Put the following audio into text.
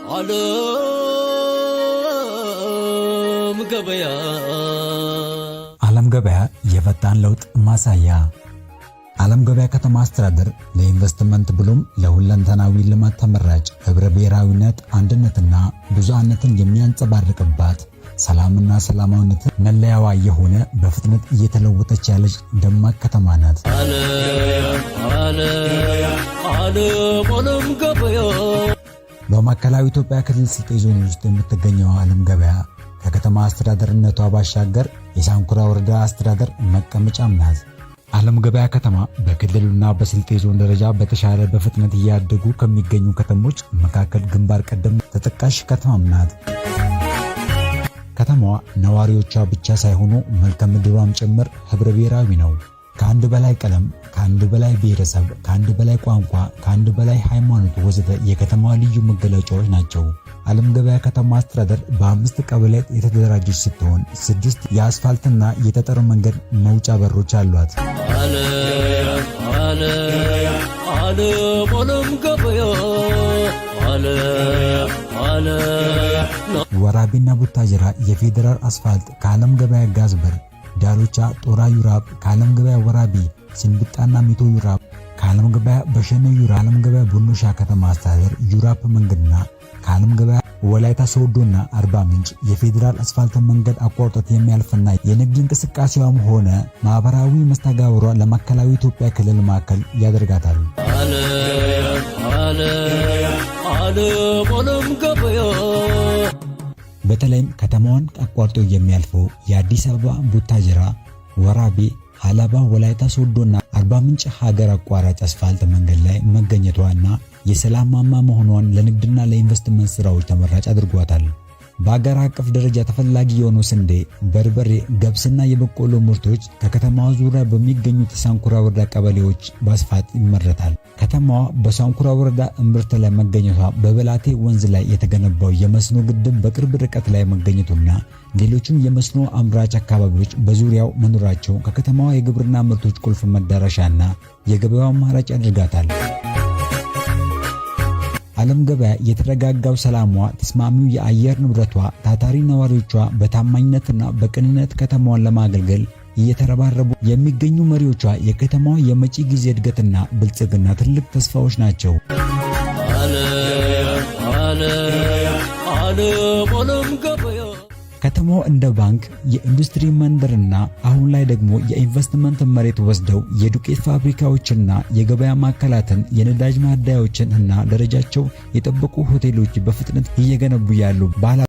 ዓለም ገበያ። ዓለም ገበያ የፈጣን ለውጥ ማሳያ። ዓለም ገበያ ከተማ አስተዳደር ለኢንቨስትመንት ብሎም ለሁለንተናዊ ልማት ተመራጭ፣ ህብረ ብሔራዊነት አንድነትና ብዙሃነትን የሚያንጸባርቅባት፣ ሰላምና ሰላማዊነትን መለያዋ የሆነ፣ በፍጥነት እየተለወጠች ያለች ደማቅ ከተማ ናት። ዓለም ዓለም ዓለም ዓለም ገበያ። በማዕከላዊ ኢትዮጵያ ክልል ስልጤ ዞን ውስጥ የምትገኘው ዓለም ገበያ ከከተማ አስተዳደርነቷ ባሻገር የሳንኩራ ወረዳ አስተዳደር መቀመጫም ናት። ዓለም ገበያ ከተማ በክልሉና በስልጤ ዞን ደረጃ በተሻለ በፍጥነት እያደጉ ከሚገኙ ከተሞች መካከል ግንባር ቀደም ተጠቃሽ ከተማም ናት። ከተማዋ ነዋሪዎቿ ብቻ ሳይሆኑ መልክዓ ምድሯም ጭምር ህብረ ብሔራዊ ነው። ከአንድ በላይ ቀለም፣ ከአንድ በላይ ብሔረሰብ፣ ከአንድ በላይ ቋንቋ፣ ከአንድ በላይ ሃይማኖት ወዘተ የከተማዋ ልዩ መገለጫዎች ናቸው። ዓለም ገበያ ከተማ አስተዳደር በአምስት ቀበሌያት የተደራጀች ስትሆን ስድስት የአስፋልትና የጠጠር መንገድ መውጫ በሮች አሏት። ዓለም ዓለም ዓለም ዓለም ገበያ ዓለም ዓለም። ወራቤና ቡታጅራ የፌዴራል አስፋልት ከዓለም ገበያ ጋዝበር፣ ዳሎቻ ጦራ ዩራብ ከዓለም ገበያ ወራቤ፣ ስንብጣና ሚቶ ዩራብ ከዓለም ገበያ በሸነ ዩራ፣ ዓለም ገበያ ቡኖሻ ከተማ አስተዳደር ዩራፕ መንገድና ከዓለም ገበያ ወላይታ ሶዶና አርባ ምንጭ የፌዴራል አስፋልት መንገድ አቋርጦት የሚያልፍና የንግድ እንቅስቃሴዋም ሆነ ማህበራዊ መስተጋብሯ ለማዕከላዊ ኢትዮጵያ ክልል ማዕከል ያደርጋታል። ዓለም ዓለም ዓለም ዓለም ገበያ። በተለይም ከተማዋን አቋርጦ የሚያልፈው የአዲስ አበባ ቡታጅራ፣ ወራቤ፣ ሀላባ፣ ወላይታ ሶዶና አርባ ምንጭ ሀገር አቋራጭ አስፋልት መንገድ ላይ መገኘቷና የሰላም ማማ መሆኗን ለንግድና ለኢንቨስትመንት ስራዎች ተመራጭ አድርጓታል። በአገር አቀፍ ደረጃ ተፈላጊ የሆኑ ስንዴ፣ በርበሬ፣ ገብስና የበቆሎ ምርቶች ከከተማዋ ዙሪያ በሚገኙት የሳንኩራ ወረዳ ቀበሌዎች በስፋት ይመረታል። ከተማዋ በሳንኩራ ወረዳ እምብርት ላይ መገኘቷ፣ በበላቴ ወንዝ ላይ የተገነባው የመስኖ ግድብ በቅርብ ርቀት ላይ መገኘቱና ሌሎችም የመስኖ አምራች አካባቢዎች በዙሪያው መኖራቸው ከከተማዋ የግብርና ምርቶች ቁልፍ መዳረሻና የገበያው አማራጭ ያደርጋታል። ዓለም ገበያ የተረጋጋው ሰላሟ፣ ተስማሚው የአየር ንብረቷ፣ ታታሪ ነዋሪዎቿ፣ በታማኝነትና በቅንነት ከተማዋን ለማገልገል እየተረባረቡ የሚገኙ መሪዎቿ የከተማዋ የመጪ ጊዜ እድገትና ብልጽግና ትልቅ ተስፋዎች ናቸው። ዓለም ዓለም ዓለም ዓለም ገበያ። ከተማዋ እንደ ባንክ፣ የኢንዱስትሪ መንደርና አሁን ላይ ደግሞ የኢንቨስትመንት መሬት ወስደው የዱቄት ፋብሪካዎችና የገበያ ማዕከላትን፣ የነዳጅ ማደያዎችን እና ደረጃቸው የጠበቁ ሆቴሎች በፍጥነት እየገነቡ ያሉ ባለ